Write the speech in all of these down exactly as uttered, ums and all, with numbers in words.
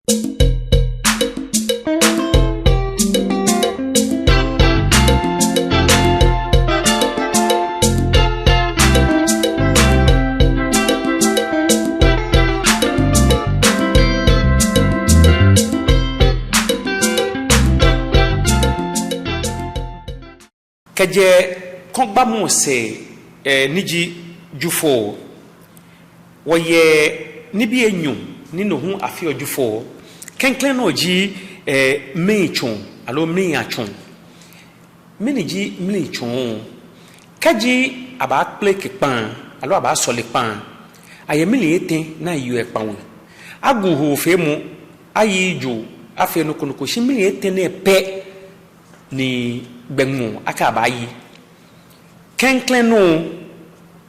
Kɛjɛ kɔŋgbamɔ sɛɛ, eh, ni ji Jufɔ, wɔyɛ nibii enyɔ ni no hu afeɔ Jufɔ. Klɛŋklɛŋ nɔ ji, eh, mlitsɔɔ, aloo mliatsɔɔ. Mɛni ji mlitsɔɔ? Kɛji abaakpleke kpaa, aloo abaasɔle kpaa, ayɛ mli etɛ ni ayeɔ kpaa we. Agu hoofeemɔ, ayiii joo, afeee nɔ ko nɔ ko, shi mli etɛ nɛɛ pɛ ni gbɛ ŋmɔ akɛ abaayi. Klɛŋklɛŋ nɔ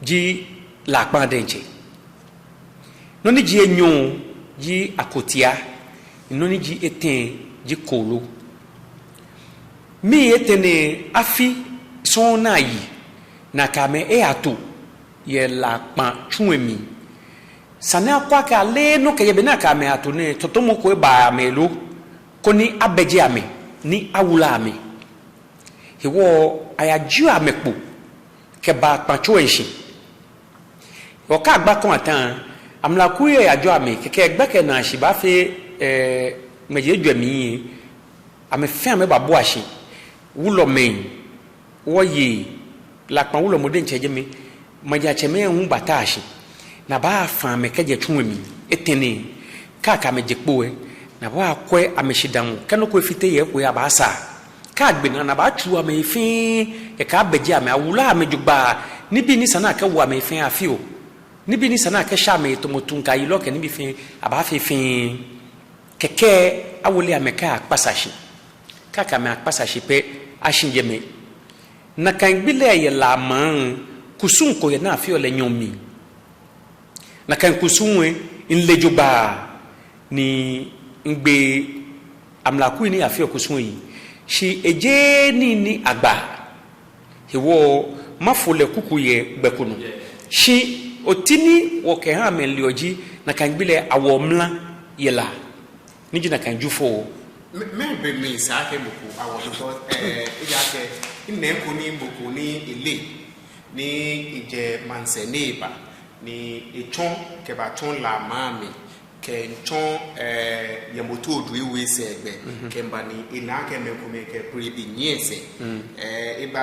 ji La kpaa diɛŋtsɛ. Nɔ ni ji enyɔ ji akotia, nɔ ni ji etɛ ji kooloo. Mli etɛ nɛɛ afi sɔŋŋ ni ayi, ni akɛ amɛ eyato yɛ La kpaa tsu lɛ mli. Esa ni akwɛ akɛ ale nɔ kɛjɛ be ni akɛ amɛ yato nɛɛ, tɔtɔmɔ ko eba amɛ lo, koni abɛje amɛ, ni awula amɛ. Hewɔ ayajieɔ amɛ kpo kɛbaa kpaa tsu lɛ shishi. Hewɔ kɛ agba kɔŋ ata, amlakui lɛ yajɔɔ amɛ, kɛkɛ gbɛkɛ naashi baafee, eh, ŋmɛji ejwɛ mli lɛ, amɛfɛɛ amɛbabua shi. Wulɔmɛi, wɔyei, La kpaa wulɔmɔ diɛŋtsɛ jɛmɛ, majiatsɛmɛi hu bataa shi, ni abaafa amɛ kɛjɛ tsu lɛ mli, etɛ nɛɛ, kɛ akɛ amɛ je kpo lɛ, ni abaakwɛ amɛshidaamɔ, kɛ nɔ ko efite yɛ eko lɛ abaasaa. Kɛ agbe naa, ni abaatsuu amɛhe fɛɛ, kɛkɛ abɛje amɛ, awula amɛ jogbaŋŋ, nibii ni esa ni akɛwo amɛhe fɛɛ afeɔ, nibii ni esa ni akɛsha amɛhe tamɔ tuŋ kɛ ayilɔ kɛ nibii fɛɛ, abaafee fɛɛ. Kɛkɛ awole amɛ kɛya Kpasashi. Kɛ akɛ amɛ ya Kpasashi pɛ, ashi jɛmɛ. Nakai gbi lɛ yɛ La maŋ, kusum ko yɛ ni afeɔ lɛ nyɔɔŋ mli. Nakai kusum lɛ, mile jogbaŋŋ, ni migbe amlakui ni afeɔ kusum lɛ yi. Shi ejeee nii ni agba. Hewɔ mafo lɛ kuku yɛ gbɛ ko nɔ. Shi oti ni wɔkɛha amɛleɔ ji, nakai gbi lɛ awoɔ mla yɛ La, ni ji nakai Jufɔ. Mɛɛ, mɛɛ be mli esa akɛ mɔ ko awo? Because, eh, ejaakɛ, mina eko ni mɔ ko ni ele, ni ejɛ maŋsɛɛ ni eba, ni etsɔ kɛbatsɔ La maŋ mli, kɛtsɔ, eh, Yɛmɛtu Odoi We sɛɛgbɛ, kɛmiiba ni ena akɛ mɛi komɛi kɛ prebinyiɛ sɛɛ. Eh, eba,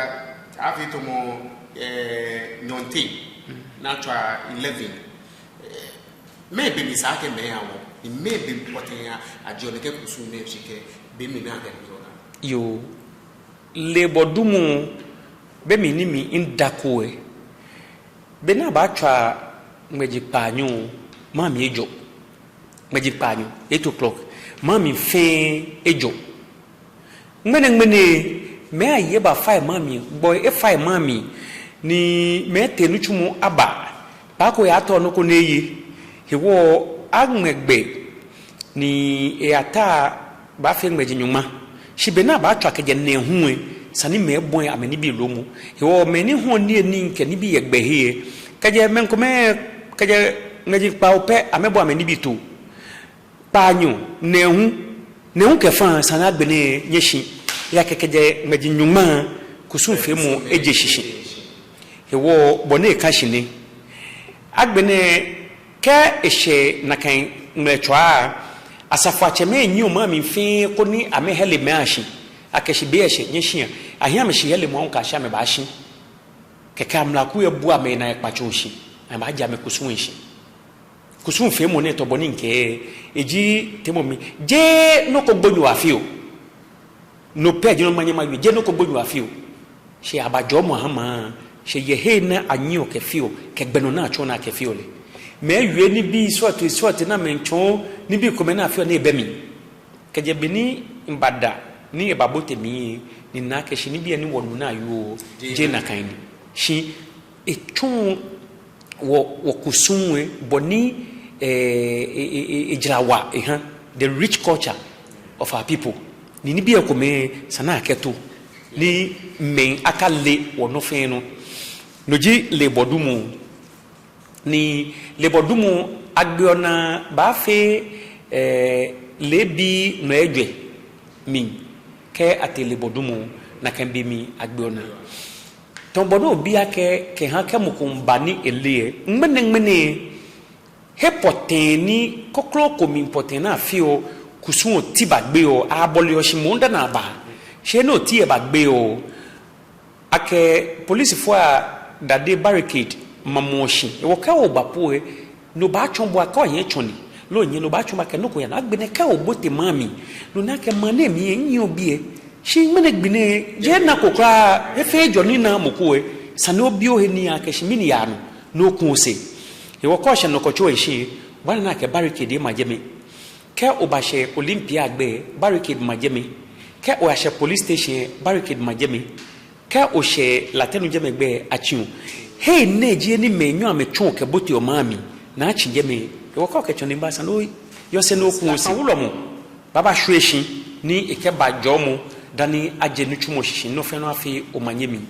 afii tamɔ, eh, nyɔɔŋ teŋ, ni atswa eleven. Eh, mɛɛ be mli esa akɛ mɛi awo, ni mɛɛ be pɔtɛɛ ajieɔ nɛkɛ kusum nɛɛ shishi kɛ be mli ni akɛ ni yɔɔ naa? Yoo, leebɔ dumɔ, be mli ni midako lɛ, be ni abaatswa ŋmɛji kpaanyɔ, maŋ mli ejɔ. Ŋmɛji kpaanyɔ, eight o'clock, maŋ mli fɛɛ ejɔ. Ŋmɛnɛŋmɛnɛ, mɛi ayi eba fai maŋ mli, gbɔi efai maŋ mli, ni mɛi tee nitsumɔ aba, kpaako yatɔ nɔ ko ni eye. Hewɔ aŋmɛ gbɛ, ni eyata baafee ŋmɛji nyɔŋma. Shi be ni abaatswa kɛjɛ nɛɛhu lɛ, esa ni mɛi ebɔi amɛnibii loomɔ. Hewɔ mɛi ni hɔɔ niyenii kɛ nibii yɛ gbɛ he lɛ, kɛjɛ mɛi komɛi, kɛjɛ ŋmɛji kpawo pɛ, amɛbɔi amɛnibii too. Kpaanyɔ, nɛɛhu, nɛɛhu kɛ fã, esa ni agbɛnɛ nyɛ shi. Ejaakɛ kɛjɛ ŋmɛji nyɔŋma, kusumfeemɔ eje shishi. Hewɔ bɔ ni eka shi nɛ. Agbɛnɛ kɛ eshɛ nakai ŋmɛlɛtswaa, asafoiatsɛmɛi nyiɛɔ maŋ mli fɛɛ koni amɛhɛle mɛi ashi. Akɛ shi be eshɛ, nyɛ shia. Ahiɛ amɛshihɛlɛmɔ aahu kɛyashi amɛbaashi. Kɛkɛ amlakui lɛ bua amɛnaa yɛ kpatsoo shi, amɛbaaje amɛkusum lɛ shishi. Kusumfeemɔ nɛɛ, tamɔ bɔ ni mikɛɛ, eji teemɔ mli, jeee nɔ ko gbonyo afeɔ. No pɛ ji nɔ ni manyɛ mawie, jeee nɔ ko gbonyo afeɔ. Shi abajɔɔ mɔ aha maŋ, shi yɛ he ni anyiɛɔ kɛfeɔ, kɛ gbɛ nɔ ni atsɔɔ ni akɛfeɔ lɛ. Mɛi ewie nibii srɔtoi srɔtoi ni amɛmiitsɔɔ, nibii komɛi ni afeɔ ni ebɛ mli. Kɛjɛ be ni mibada ni ebabote mli, ni mina akɛ shi nibii ni wɔnuɔ ni ayɔɔ, jeee nakai ni. Shi etsɔɔ wɔ, wɔkusum lɛ, bɔ ni, eh, e, e, e, ejara wa eha, the rich culture of our people. Ni nibii komɛi esa ni akɛto, ni mɛi akale wɔnɔ fɛɛ nɔ. No ji leebɔ dumɔ. Ni leebɔ dumɔ agbeɔ naa baafee, eh, leebi nɔ ejwɛ mli, kɛ atee leebɔ dumɔ, nakai be mli agbeɔ naa. Tamɔ bɔ ni obi akɛ, kɛha kɛ mɔ ko miiba ni ele lɛ, ŋmɛnɛŋmɛnɛ, he pɔtɛɛ ni kokloo ko mli pɔtɛɛ ni afeɔ kusum lɛ ti bagbeɔ, abɔleɔ shi moŋ dani aba. Shi ni oti lɛ bagbeɔ. Akɛ polisifoi adade barricade mamɔ shi. Hewɔ kɛ oba po lɛ, no baatsɔɔ bo akɛ onyɛ tsɔne. Loo onyɛ, no baatsɔɔ bo akɛ nɔ ko yaa nɔ. Agbɛnɛ kɛ obote maŋ mli, no ni akɛ maŋ nɛɛ mli lɛ, nyiɛ obi lɛ. Shi ŋmɛnɛ gbi nɛɛ, jeee nɔ ko kwraa, efee jɔ ni na mɔ ko lɛ. Esa ni obi ohe nii akɛ shi mɛni yaa nɔ, ni oku osɛɛ. Hewɔ kɛ oshɛ nɔ ko tso lɛ shishi, obaana akɛ barricade ma jɛmɛ. Kɛ obashɛ Olympia gbɛ, barricade ma jɛmɛ. Kɛ oyashɛ police station, barricade ma jɛmɛ. Kɛ oshɛ Latɛnu jɛmɛ gbɛ, atsiɔ. Hei nɛɛ ji he ni mɛi enyɔ amɛtsuɔ kɛboteɔ maŋ mli, ni atsiɔ jɛmɛ. Hewɔ kɛ okɛ tsɔne ba, esa ni oyɔse ni oku osɛɛ. Wulɔmɔ baaba shwie shi ni ekɛba jɔɔmɔ dani aje nitsumɔ shishi, nɔ fɛɛ nɔ afee omanye mli.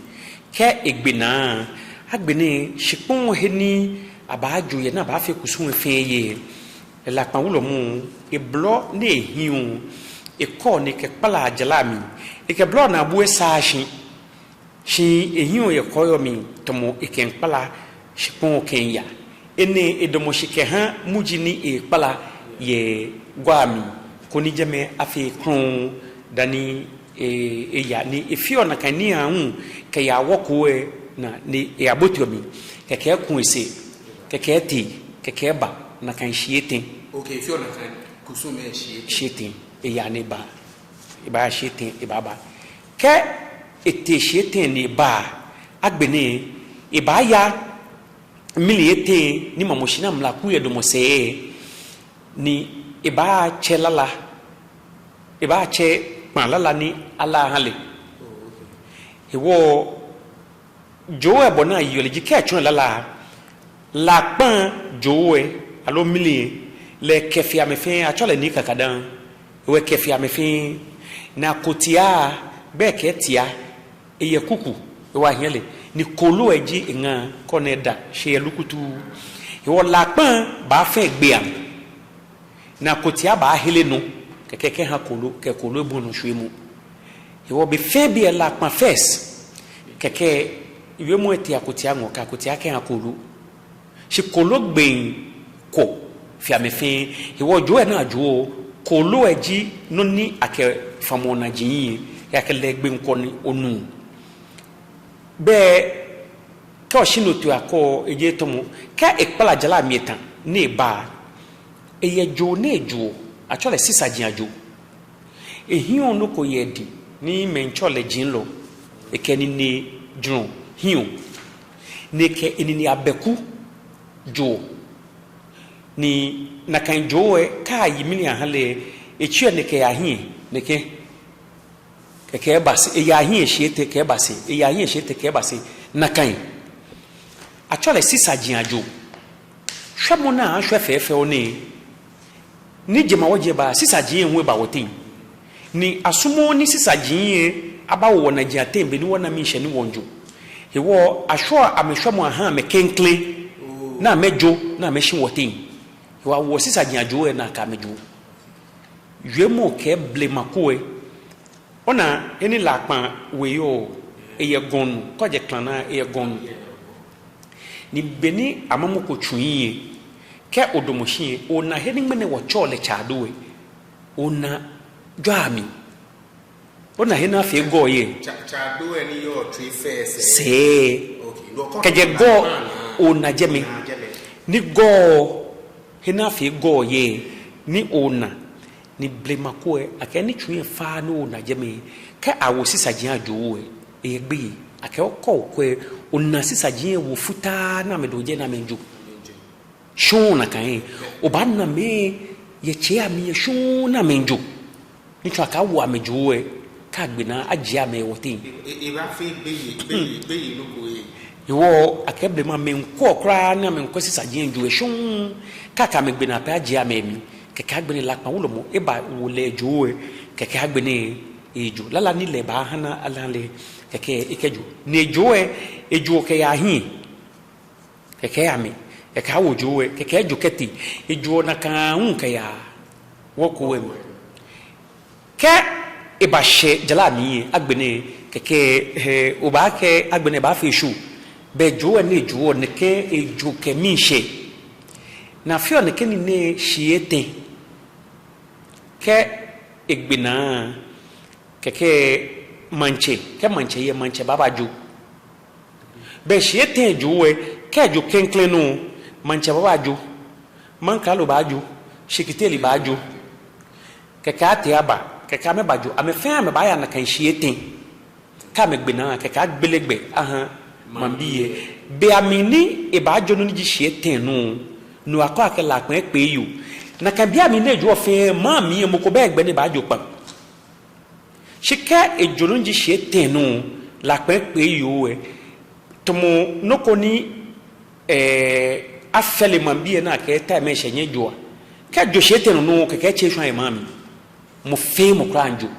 Kɛ egbe naa, agbɛnɛ shikpɔŋ he ni abaajo yɛ ni abaafee kusum lɛ fɛɛ yɛ. Lakpa wulɔmɔ, eblɔ ni ehiɔ, ekɔɔ ni ekɛkpalaa jara mli. Ekɛ blɔ naabu lɛ saa shi. Shi ehiɔ yɛ kɔɔyɔɔ mli tamɔ ekɛmiikpala shikpɔŋ kɛmiiya. Enɛ edamɔ shi kɛha muji ni ekpala yɛ gua mli, koni jɛmɛ afee krɔŋŋ dani e-, eya ni efeɔ nakai nii aahu kɛyaa wɔkoo lɛ naa ni eyaboteɔ mli. Kɛkɛ eku esɛɛ, kɛkɛ etee, kɛkɛ eba, nakai shii etɛ. Okay, efeɔ nakai kusum lɛ shii etɛ. Shii etɛ, eyaa ni eba. Ebaaya shii etɛ, ebaaba. Kɛ etee shii etɛ ni eba, agbɛnɛ ebaaya mli etɛ ni mamɔ shi ni amlaku lɛ damɔ sɛɛ, ni ebaatsɛ lala, ebaatsɛ kpaa lala ni ala aha lɛ. Hewɔ joo lɛ bɔ ni ayeɔ lɛ ji kɛ etsɔ lala, lakpa joo lɛ, aloo mli lɛ, lɛ ekɛfeɔ amɛ fɛɛ, atsɛɔ lɛ ni kakadaŋ, hewɔ ekɛfeɔ amɛ fɛɛ, ni akotia, gbɛkɛ tia, eyɛ kuku, hewɔ ahiɛ lɛ, ni kooloo lɛ ji eŋa, kɔ ni eda, shi eyɛ lukutu. Hewɔ lakpa baafã egbɛi amli. Ni akotia baahere nɔ, kɛkɛ ekɛha kooloo, kɛ kooloo lɛ bɔi nɔ shwiemɔ. Hewɔ be fɛɛ be lɛ lakpa first, kɛkɛ wiemɔ lɛ tee akotia ŋɔɔ, kɛ akotia kɛha kooloo. Shi kooloo gbɛi kwɔ fe amɛ fɛɛ. Hewɔ joo lɛ ni ajoɔ, kooloo lɛ ji nɔ ni akɛfamɔ onaji lɛ, akɛ lɛ gbɛi kwɔ ni onu. Bɛ kɛ oshi ni oto akɔ, ejeee tɔmɔ. Kɛ ekpala jara mli eta ni eba, eyɛ joo ni ejoɔ, atsɛɔ lɛ sisaji ajoo. Ehiɔ nɔ ko yɛ edɛŋ ni mɛi tsɛɔ lɛ jiŋlɔ, ekɛ enine jurɔ hiɔ, ni ekɛ enine abɛku joɔ. Ni nakai joo lɛ, kɛ ayi mli aha lɛ, etsiɔ nɛkɛ eyaa hiɛ, nɛkɛ. Kɛkɛ eba sɛɛ, eyaa hiɛ shii etɛ kɛba sɛɛ, eyaa hiɛ shii etɛ kɛba sɛɛ, nakai. Atsɛɔ lɛ sisaji ajoo. Shwɛmɔ ni ashwɛ fɛfɛo nɛ. Ni jemawɔji lɛ ba, sisaji lɛ hu eba wɔteŋ. Ni asumɔɔɔ ni sisaji lɛ abawo wɔnaji ateŋ be ni wɔna miishɛɛ ni wɔmiijo. Hewɔ ashwɛɔ amɛshwɛmɔ ahaa amɛ klɛŋklɛŋ. Ni amɛjo, ni amɛshi wɔteŋ. Hewɔ awoɔ sisaji ajoo lɛ ni akɛ amɛ joo. Wiemɔ kɛ blema ko lɛ. Ona, he ni lakpa we yɔɔ, eyɛ gɔŋ nɔ, kɛ ojɛ Klanaa, eyɛ gɔŋ nɔ. Ni be ni amamɔ ko tsu hiɛ, kɛ odamɔ shi lɛ, ona he ni ŋmɛnɛ wɔtsɛɔ lɛ Tsaado lɛ, ona jwaa mli. Ona he ni afee gɔɔ lɛ. Tsa-, Tsaado lɛ ni yɔɔ Twi fɛɛ sɛɛ. Sɛɛ. Okay. No, kɛjɛ gɔɔ, ona jɛmɛ. Ni gɔɔ, he ni afee gɔɔ lɛ, ni ona. Ni blema ko lɛ, akɛɛ ni tsu lɛ faaa ni ona jɛmɛ, kɛ awo sisaji ajoo lɛ, eyɛ gbeyei. Akɛɛ okɔ okwɛ, ona sisaji lɛ wo futaa ni amɛdamɔ jɛi ni amɛmiijo. Shɔŋŋ nakai lɛ, obaana amɛ yɛ tsei amli lɛ shɔŋŋ ni amɛmiijo. Ni tsɔɔ akɛ awo amɛ joo lɛ, kɛ agbe naa ajie amɛ yɛ wɔteŋ. E, e, ebaafee gbeyei, gbeyei, gbeyei nɔ ko lɛ. Hewɔ akɛɛ blema mɛi miikwɛ kwraa ni amɛmiikwɛ sisaji lɛ joo lɛ shɔŋŋ, kɛ akɛ amɛ gbe naa pɛ ajie amɛ mli. Kɛkɛ agbɛnɛ lakpa wulɔmɔ ebawo lɛ joo lɛ, kɛkɛ agbɛnɛ ejo. Lala ni lɛ baaha ni ala lɛ, kɛkɛ ekɛjo. Ni ejoo lɛ, ejoɔ kɛyaa hiɛ. Kɛkɛ amɛ, kɛkɛ awo joo lɛ, kɛkɛ ejo kɛtee. Ejoɔ nakai aahu kɛyaa. Wɔkɔ wɛ mli. Kɛ ebashɛ jara mli lɛ, agbɛnɛ kɛkɛ, hɛɛ, obaakɛɛ agbɛnɛ baafee show. Bɛ joo lɛ ni ejoɔ nɛkɛ, ejo kɛ miishɛɛ. Ni afeɔ nɛkɛ nii nɛɛ shii etɛ. Kɛ egbe naa, kɛkɛ maŋtsɛ, kɛ maŋtsɛ yɛ, maŋtsɛ baaba jo. Bɛ shii etɛ joo lɛ, kɛ ejo klɛŋklɛŋ nɔ, maŋtsɛ baaba jo, maŋkralo baajo, shikiteli baajo. Kɛkɛ atee aba, kɛkɛ amɛbajo, amɛ fɛɛ amɛbaaya nakai shii etɛ. Kɛ amɛgbe naa, kɛkɛ agbele gbɛ aha maŋbii lɛ. Be mli ni ebaajo nɔ ni ji shii etɛ nɔ, no akɛɔ akɛ La Kpa ekpee yoo. Nakai be mli ni ejoɔ fɛɛ, maŋ mli lɛ mɔ ko bɛ gbɛ ni ebaajo kpaŋ. Shi kɛ ejo nɔ ni ji shii etɛ nɔ, La Kpa ekpee yoo lɛ, tamɔ nɔ ko ni, ɛɛ, afee lɛ maŋbii lɛ naa akɛ time lɛ eshɛ, nyɛjoa. Kɛ ejo shii etɛ nɔ nɔ, kɛkɛ etsɛ eshwã yɛ maŋ mli. Mɔ fɛɛ mɔ kwraa miijo.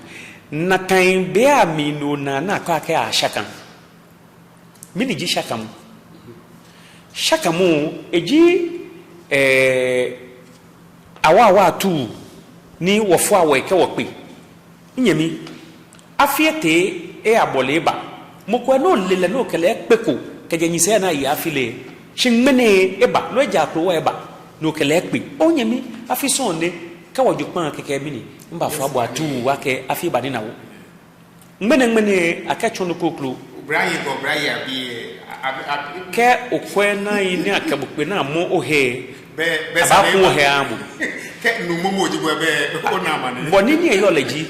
Nakai be mli nɔ naa ni akɛɔ akɛ ashakam. Mɛni ji shakamu? Shakamu, eji, ɛɛ, awaawa atuu ni wɔfoɔ wɔhe kɛ wɔkpe. Nyɛmi, afi etee eyabɔle eba. Mɔ ko yɛ ni ole lɛ ni okɛ lɛ kpeko kɛjɛ nyɛsɛɛ ni aye afi lɛ. Shi ŋmɛnɛ eba, loo eja akrowa eba, ni okɛ lɛ kpe. Oo nyɛmi, afi sɔŋŋ nɛ, kɛ wɔjo kpaŋ kɛkɛ mɛni, mibafo abɔ atuu akɛ afi eba ni na wɔ. Ŋmɛnɛ ŋmɛnɛ akɛtsɔ nɔ kroko. Oblahii kɛ oblayei abii, a, a, a, kɛ okwɛ naa yi ni akɛ bo kpe ni amɔ ohe. Bɛ, bɛ abaaku ohe aha bo. Kɛ nu momo ji bo bɛ, ona amane. Bɔ ni nii lɛ yɔɔ lɛ ji,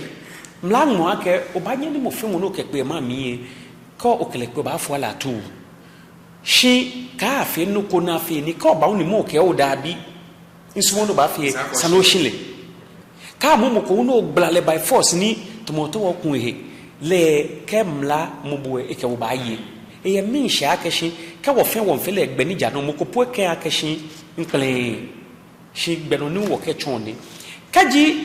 mla ŋmɔɔ akɛ obaanyɛ ni mɔ fɛɛ mɔ ni okɛkpe yɛ maŋ mli lɛ, kɛ okɛ lɛ kpe obaafo lɛ atuu. Shi kaafee nɔ ko ni afee ni kɛ oba ni mɔ kɛɛ o dabi, misumɔɔɔ ni obaafee, esa ni oshi lɛ. Kaamɔ mɔ ko ni ogbala lɛ by force ni tamɔ otao oku ehe. Lɛ kɛ mla mɔ bo lɛ ekɛ bo baaye. Eyɛ miishɛɛ akɛ shi kɛ wɔ fɛɛ wɔmiifee lɛ gbɛ ni ja nɔ, mɔ ko po ekɛɛ akɛ shi mikpɛlɛɛɛ. Shi gbɛ nɔ ni wɔkɛtsɔ nɛ. Kɛji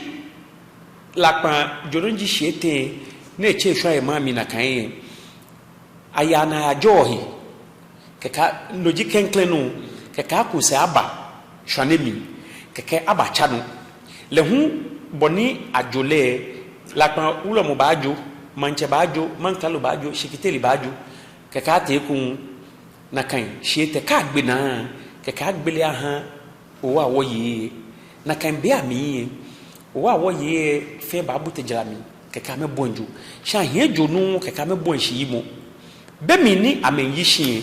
La Kpa jo nɔ ni ji shii etɛ ni etsɛ eshwã yɛ maŋ mli nakai lɛ, ayaa ni ayajɔɔ he. Kɛkɛ no ji klɛŋklɛŋ nɔ, kɛkɛ aku sɛɛ aba shwane mli, kɛkɛ abatsa nɔ. Lɛ hu bɔ ni ajo lɛ, La Kpa wulɔmɔ baajo, maŋtsɛ baajo, maŋkralo baajo, shikiteli baajo, kɛkɛ atee ekoŋŋ. Nakai shii etɛ, kɛ agbe naa, kɛkɛ agbele aha Owa wɔyei. Nakai be mli lɛ, Owa wɔyei fɛɛ baabute jara mli, kɛkɛ amɛbɔi jo. Shi ahiɛ jo nɔ, kɛkɛ amɛbɔi shiyimɔ. Be mli ni amɛmiiyi shi lɛ,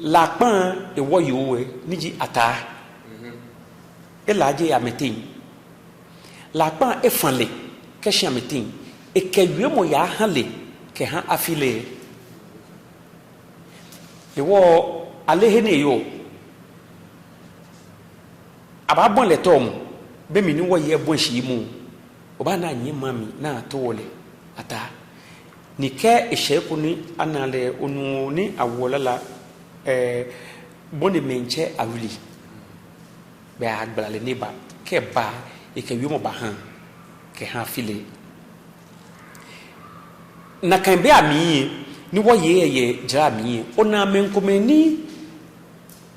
La Kpa ewɔyoo lɛ ni ji Ataa, elaaje amɛteŋ. La Kpa efã lɛ kɛshi amɛteŋ, ekɛ wiemɔ yaha lɛ kɛha afi lɛ. Hewɔ ale he ni eyɔɔ. Abaabɔi lɛ tɔmɔ, be mli ni wɔyei bɔi shiyimɔ. Obaana nyiɛ maŋ mli ni atao lɛ Ataa. Ni kɛ eshɛ he ko ni ana lɛ, onuɔ ni awoɔ lala, ɛɛ, bɔ ni maŋtsɛ awili. Bɛ agbala lɛ ni eba, kɛ eba, ekɛ wiemɔ baha, kɛha afi lɛ. Nakai be mli lɛ, ni wɔyei yɛ jara mli lɛ, onaa mɛi komɛi ni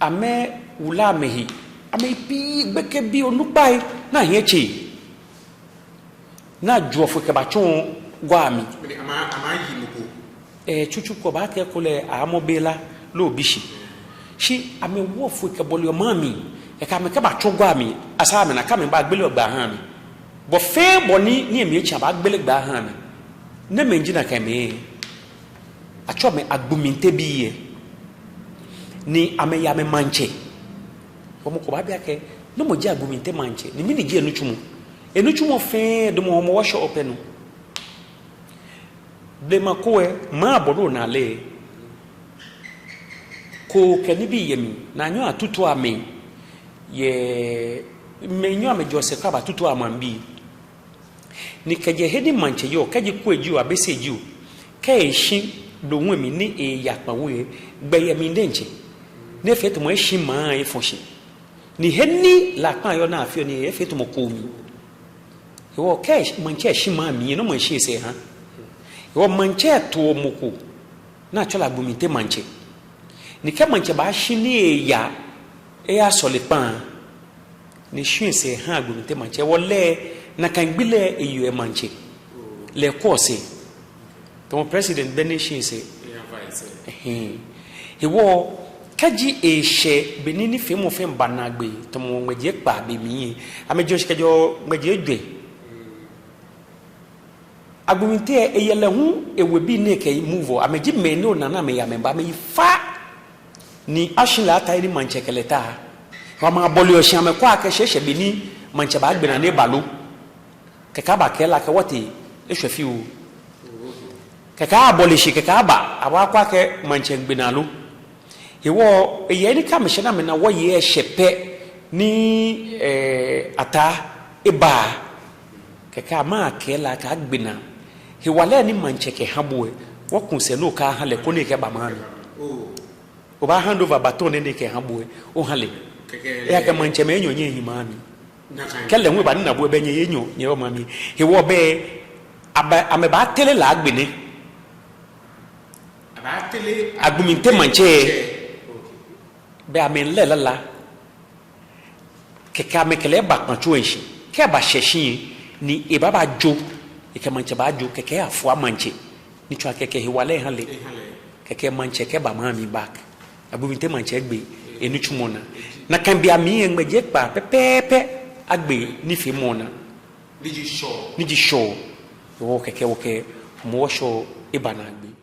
amɛwula amɛhe, amɛbii, gbekɛbii, onukpai, ni ahiɛ tse. Ni ajoɔ foi kɛbatsɔɔ gua mli. Mɛni, amɛ, amɛyi mɔ ko? Ɛɛ, tsutsu ko baakɛɛ ekolɛ amɔ bela loo bishi. Shi amɛwoɔ foi kɛbɔleɔ maŋ mli, kɛkɛ amɛkɛbatsɔɔ gua mli, asaa amɛna kɛ amɛbaagbele gbɛ aha amɛ. Bɔ fɛɛ bɔ ni, ni emli etsi abaagbele gbɛ aha amɛ. Namɛi ji nakai mɛi? Atsɛɔ amɛ Agbuminte bii lɛ. Ni amɛyɛ amɛmaŋtsɛ. Hewɔ mɔ ko baabi akɛ, namɔ ji Agbuminte maŋtsɛ, ni mɛni ji enitsumɔ? Enitsumɔ fɛɛ damɔ Hɔmɔwɔ shɔ pɛ nɔ. Blema ko lɛ, maŋ abɔ nɔ naa lɛ. Koo kɛ nibii yɛ mli, ni anyɛɔ atutuɔ amɛ. Yɛ, mɛi nyɛɔ amɛjɛɔ sɛɛ kwraa abatutuɔ amaŋbii. Ni kɛjɛ he ni maŋtsɛ yɔɔ, kɛji Kwei jio, Abese jio, kɛ eshi Dowuŋ mli ni eeya Kpa We lɛ, gbɛ yɛ mli diɛŋtsɛ. Ni efee tamɔ eshi maŋ efɔ shi. Ni he ni La Kpa yɔɔ ni afeɔ nii lɛ, efee tamɔ koo mli. Hewɔ kɛ maŋtsɛ shi maŋ mli lɛ, no maŋ shi esɛɛ ha. Hewɔ maŋtsɛ toɔ mɔ ko ni atsɛɔ lɛ Agbuminte maŋtsɛ. Ni kɛ maŋtsɛ baashi ni eeya, eyasɔle Kpa. ni eshi esɛɛ eha Agbogbloshie maŋtsɛ. Hewɔ lɛ, nakai gbi lɛ eyeɔ emaŋtsɛ. Lɛ ekwɛɔ sɛɛ. Tamɔ president bɛ ni eshi esɛɛ. Eya vice. Ɛhɛɛ. Hewɔ, kɛji eshɛ be ni nifeemɔ fɛɛ ba naagbee, tamɔ ŋmɛji ekpaa be mli lɛ, amɛjɛɔ shishi kɛjɛɔ ŋmɛji ejwɛ. Agbogbloshie eyɛ lɛ hu ewebii ni ekɛ move-ɔ, amɛji mɛi ni ona ni amɛya amɛba, amɛyi fa. Ni ashi lɛ ata he ni maŋtsɛ kɛ lɛ ta. Hewɔ amɛbɔleɔ shi amɛkwɛɔ akɛ eshɛ be ni maŋtsɛ baagbe naa ni eba lo. Kɛkɛ abakɛɛ lɛ akɛ wɔtee, eshwɛ fioo. Kɛkɛ abɔle shi kɛkɛ aba, abaakwɛ akɛ maŋtsɛ gbe naa lo. Hewɔ, eyɛ he ni kɛ amɛshɛ ni amɛna wɔyei eshɛ pɛ ni, eh, Ataa eba. Kɛkɛ amɛkɛɛ lɛ akɛ agbe naa. Hewalɛ ni maŋtsɛ kɛha bo lɛ, wɔku sɛɛ ni okɛha lɛ koni ekɛba maŋ mli. Oh. Obaa hand over baton nɛɛ ni ekɛha bo lɛ, oha lɛ. Kɛkɛ. Ejaakɛ maŋtsɛmɛi enyɔ nyɛhi maŋ mli. Nakai. Kɛ lɛ hu eba ni ena bo lɛ, belɛ nyɛyi enyɔ nyɛyɔɔ maŋ mli. Hewɔ belɛ, aba, amɛbaatere lɛ agbɛnɛ. Abaatere Agbogbloshie maŋtsɛ. Okay. Belɛ amɛle lala. Kɛkɛ amɛkɛ lɛ eba kpatsu lɛ shishi. Kɛ ebashɛ shi lɛ, ni ebaaba jo, ekɛ maŋtsɛ baajo, kɛkɛ afua maŋtsɛ. Ni tsɔɔ akɛ ekɛ hewalɛ eha lɛ. Eha lɛ. Kɛkɛ maŋtsɛ kɛba maŋ mli back. Agbogbloshie maŋtsɛ gbe enitsumɔ naa. Nakai be mli lɛ ŋmɛji ekpaa pɛpɛɛpɛ agbe nifeemɔ naa. Ni ji Shɔ. Ni ji Shɔ. Hewɔ kɛkɛ wɔkɛ Hɔmɔwɔ Shɔ eba naagbee.